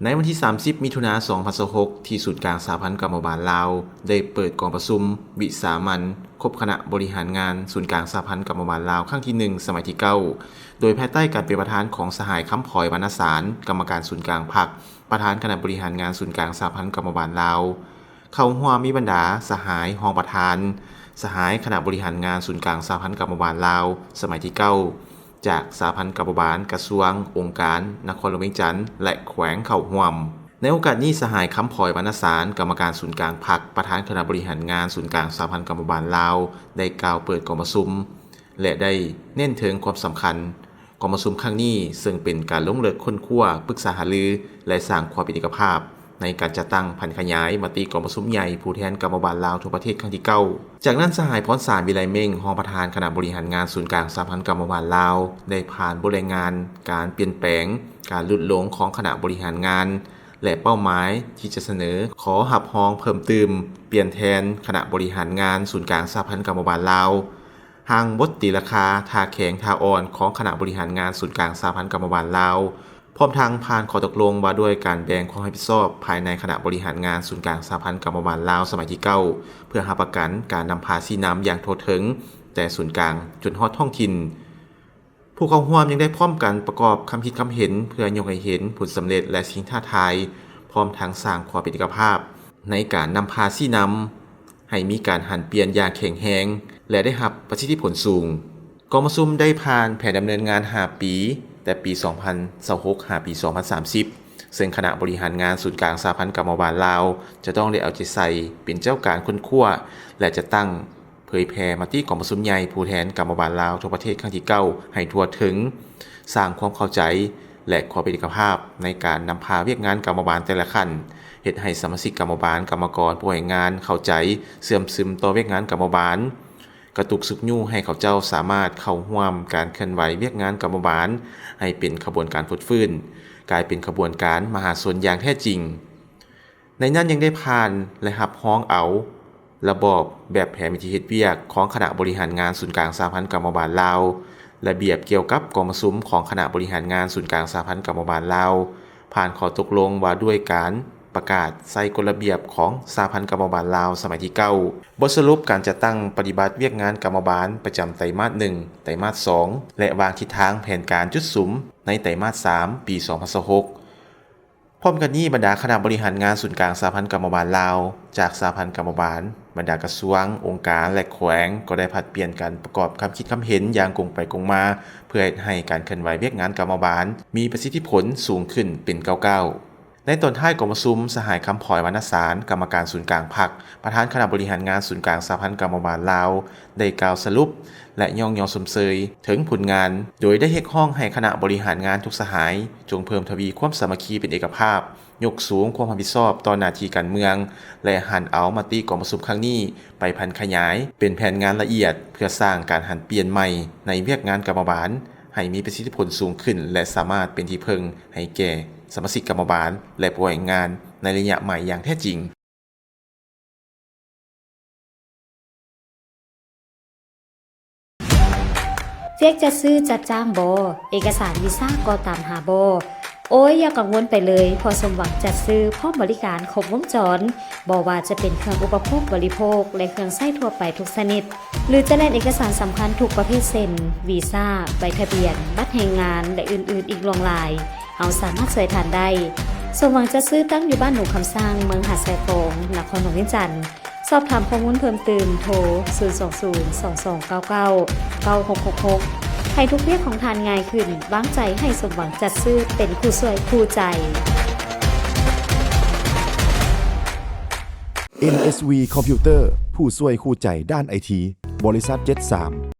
ໃນວັນທີສາມສິບ ມິຖຸນາ ສອງພັນຊາວຫົກ ທີ່ສູນກາງສະຫະພັນກຳມະບານລາວ ໄດ້ເປີດກອງປະຊຸມວິສາມັນຄົບຄະນະບໍລິຫານງານສູນກາງສະຫະພັນກຳມະບານລາວ ຄັ້ງທີໜຶ່ງ ສະໄໝທີເກົ້າ ໂດຍພາຍໃຕ້ການເປັນປະທານຂອງສະຫາຍ ຄຳພອຍ ວັນນະສານ ກຳມະການສູນກາງພັກ ປະທານຄະນະບໍລິຫານງານສູນກາງສະຫະພັນກຳມະບານລາວ. ເຂົ້າຮ່ວມມີບັນດາສະຫາຍຮອງປະທານ, ສະຫາຍຄະນະບໍລິຫານງານສູນກາງສະຫະພັນກຳມະບານລາວ ສະໄໝທີເກົ້າ ຈາກສະຫະພັນກຳມະບານ, ກະຊວງ, ອົງການ, ນະຄອນຫຼວງວຽງຈັນ ແລະ ແຂວງເຂົ້າຮ່ວມ. ໃນໂອກາດນີ້, ສະຫາຍ ຄຳພອຍ ວັນນະສານ ກຳມະການສູນກາງພັກ, ປະທານຄະນະບໍລິຫານງານສູນກາງສະຫະພັນກຳມະບານລາວ ໄດ້ກ່າວເປີດກອງປະຊຸມ ແລະ ໄດ້ເນັ້ນເຖິງຄວາມສຳຄັນ ກອງປະຊຸມຄັ້ງນີ້ ເຊິ່ງເປັນການລົງເລິກຄົ້ນຄວ້າ, ປຶກສາຫາລື ແລະ ສ້າງຄວາມເປັນເອກະພາບໃນການຈັດຕັ້ງຜັນຂະຫຍາຍມະຕິກອງປະຊຸມໃຫຍ່ຜູ້ແທນກຳມະບານລາວທົ່ວປະເທດຄັ້ງທີເກົ້າ. ຈາກນັ້ນ, ສະຫາຍ ພອນສານ ວິໄລເມັງ ຮອງປະທານຄະນະບໍລິຫານງານສູນກາງສະຫະພັນກຳມະບານລາວ ໄດ້ຜ່ານບົດລາຍງານການປ່ຽນແປງ, ການຫຼຸດລົງຂອງຄະນະບໍລິຫານງານ ແລະ ເປົ້າໝາຍທີ່ຈະສະເໜີຂໍຮັບຮອງເພີ່ມຕື່ມ, ປ່ຽນແທນຄະນະບໍລິຫານງານສູນກາງສະຫະພັນກຳມະບານລາວ, ຮ່າງບົດຕີລາຄາທ່າແຂງທ່າອ່ອນຂອງຄະນະບໍລິຫານງານສູນກາງສະຫະພັນກຳມະບານລາວ, ພ້ອມທັງຜ່ານຂໍ້ຕົກລົງວ່າດ້ວຍການແບ່ງຄວາມຮັບຜິດຊອບພາຍໃນຄະນະບໍລິຫານງານສູນກາງສະຫະພັນກຳມະບານລາວສະໄໝທີເກົ້າ ເພື່ອຮັບປະກັນການນຳພາຊີ້ນຳຢ່າງທົ່ວເຖິງ ແຕ່ສູນກາງຈົນຮອດທ້ອງຖິ່ນ. ຜູ້ເຂົ້າຮ່ວມຍັງໄດ້ພ້ອມກັນປະກອບຄຳຄິດຄຳເຫັນ ເພື່ອຍົກໃຫ້ເຫັນຜົນສຳເລັດ ແລະ ສິ່ງທ້າທາຍ, ພ້ອມທັງສ້າງຄວາມເປັນເອກະພາບໃນການນຳພາຊີ້ນຳ ໃຫ້ມີການຫັນປ່ຽນຢ່າງແຂງແຮງ ແລະ ໄດ້ຮັບປະສິດທິຜົນສູງ. ກອງປະຊຸມໄດ້ຜ່ານແຜນດຳເນີນງານຫ້າປີ, ແຕ່ປີສອງພັນຊາວຫົກ ຫາປີສອງພັນສາມສິບ ເຊິ່ງຄະນະບໍລິຫານງານສູນກາງສະຫະພັນກຳມະບານລາວ ຈະຕ້ອງໄດ້ເອົາໃຈໃສ່ເປັນເຈົ້າການຄົ້ນຄວ້າ ແລະ ຈັດຕັ້ງເຜີຍແຜ່ມະຕິກອງປະຊຸມໃຫຍ່ຜູ້ແທນກຳມະບານລາວທົ່ວປະເທດຄັ້ງທີເກົ້າ ໃຫ້ທົ່ວເຖິງ, ສ້າງຄວາມເຂົ້າໃຈ ແລະ ຄວາມເປັນເອກະພາບໃນການນຳພາວຽກງານກຳມະບານແຕ່ລະຂັ້ນ, ເຮັດໃຫ້ສະມາຊິກກຳມະບານ, ກຳມະກອນ, ຜູ້ໃຫ້ງານເຂົ້າໃຈ, ເຊື່ອມຊຶມຕໍ່ວຽກງານກຳມະບານ, ກະຕຸກຊຸກຍູ້ໃຫ້ເຂົາເຈົ້າສາມາດເຂົ້າຮ່ວມການເຄື່ອນໄຫວວຽກງານກຳມະບານໃຫ້ເປັນຂະບວນການຟົດຟື້ນ, ກາຍເປັນຂະບວນການມະຫາຊົນຢ່າງແທ້ຈິງ. ໃນນັ້ນຍັງໄດ້ຜ່ານ ແລະ ຮັບຮອງເອົາລະບອບແບບແຜນວິທີເຮັດວຽກຂອງຄະນະບໍລິຫານງານສູນກາງສະຫະພັນກຳມະບານລາວ, ລະບຽບກ່ຽວກັບກອງປະຊຸມຂອງຄະນະບໍລິຫານງານສູນກາງສະຫະພັນກຳມະບານລາວ, ຜ່ານຂໍ້ຕົກລົງວ່າດ້ວຍການປະກາດໃສ່ກົດລະບຽບຂອງສະຫະພັນກຳມະບານລາວສະໄໝທີເກົ້າ, ບົດສະຫຼຸບການຈັດຕັ້ງປະຕິບັດວຽກງານກຳມະບານປະຈຳໄຕມາດໜຶ່ງ, ໄຕມາດສອງ ແລະ ວາງທິດທາງແຜນການຈຸດສຸມໃນໄຕມາດສາມ ປີສອງພັນຊາວຫົກ. ພ້ອມກັນນີ້, ບັນດາຄະນະບໍລິຫານງານສູນກາງສະຫະພັນກຳມະບານລາວ, ຈາກສະຫະພັນກຳມະບານ, ບັນດາກະຊວງ, ອົງການ ແລະ ແຂວງ ກໍໄດ້ຜັດປ່ຽນກັນປະກອບຄຳຄິດຄຳເຫັນຢ່າງກົງໄປກົງມາ, ເພື່ອເຮັດໃຫ້ການເຄື່ອນໄຫວວຽກງານກຳມະບານມີປະສິດທິຜົນສູງຂຶ້ນເປັນກ້າວໆ. ໃນຕອນທ້າຍກອງປະຊຸມ, ສະຫາຍ ຄຳພອຍ ວັນນະສານ ກຳມະການສູນກາງພັກ, ປະທານຄະນະບໍລິຫານງານສູນກາງສະຫະພັນກຳມະບານລາວ ໄດ້ກ່າວສະຫຼຸບ ແລະ ຍ້ອງຍໍຊົມເຊີຍເຖິງຜົນງານ, ໂດຍໄດ້ຮຽກຮ້ອງໃຫ້ຄະນະບໍລິຫານງານທຸກສະຫາຍ ຈົ່ງເພີ່ມທະວີຄວາມສາມັກຄີເປັນເອກະພາບ, ຍົກສູງຄວາມຮັບຜິດຊອບຕໍ່ໜ້າທີ່ການເມືອງ ແລະ ຫັນເອົາມະຕິກອງປະຊຸມຄັ້ງນີ້ໄປຜັນຂະຫຍາຍເປັນແຜນງານລະອຽດ ເພື່ອສ້າງການຫັນປ່ຽນໃໝ່ໃນວຽກງານກຳມະບານໃຫ້ມີປະສິດທິຜົນສູງຂຶ້ນ ແລະ ສາມາດເປັນທີ່ເພິ່ງໃຫ້ແກ່ສະມາຊິກກຳມະບານ ແລະ ຜູ້ໃຫ້ງານໃນໄລຍະໃໝ່ຢ່າງແທ້ຈິງ. ວຽກຈັດຊື້ຈັດຈ້າງບໍ່? ເອກະສານວີຊາກໍຕາມຫາບໍ່? ໂອ້ຍ ຢ່າກັງວົນໄປເລີຍ, ເພາະສົມຫວັງຈັດຊື້ພ້ອມບໍລິການຄົບວົງຈອນ, ບໍ່ວ່າຈະເປັນເຄື່ອງອຸປະໂພກບໍລິໂພກ ແລະ ເຄື່ອງໃຊ້ທົ່ວໄປທຸກຊະນິດ, ຫຼື ຈະແລ່ນເອກະສານສຳຄັນທຸກປະເພດ ເຊັ່ນ ວີຊາ, ໃບທະບຽນ, ບັດແຮງງານ ແລະ ອື່ນໆອີກຫຼວງຫຼາຍ, ເຮົາສາມາດຊ່ວຍທ່ານໄດ້. ສົມຫວັງຈັດຊື້ ຕັ້ງຢູ່ບ້ານໜູງຄຳສ້າງ, ເມືອງຫາດຊາຍຟອງ, ນະຄອນຫຼວງວຽງຈັນ. ສອບຖາມຂໍ້ມູນເພີ່ມຕື່ມ ໂທ ສູນສອງສູນ ສອງສອງເກົ້າເກົ້າ ເກົ້າຫົກຫົກຫົກ. ໃຫ້ທຸກວຽກຂອງທ່ານງ່າຍຂຶ້ນ, ວາງໃຈໃຫ້ສົມຫວັງຈັດຊື້ ເປັນຄູ່ຊ່ວຍຄູ່ໃຈ. ເອັມເອສວີ ຄອມພິວເຕີ ຜູ້ຊ່ວຍຄູ່ໃຈດ້ານໄອທີ ບໍລິສັດ ເຈັດສາມ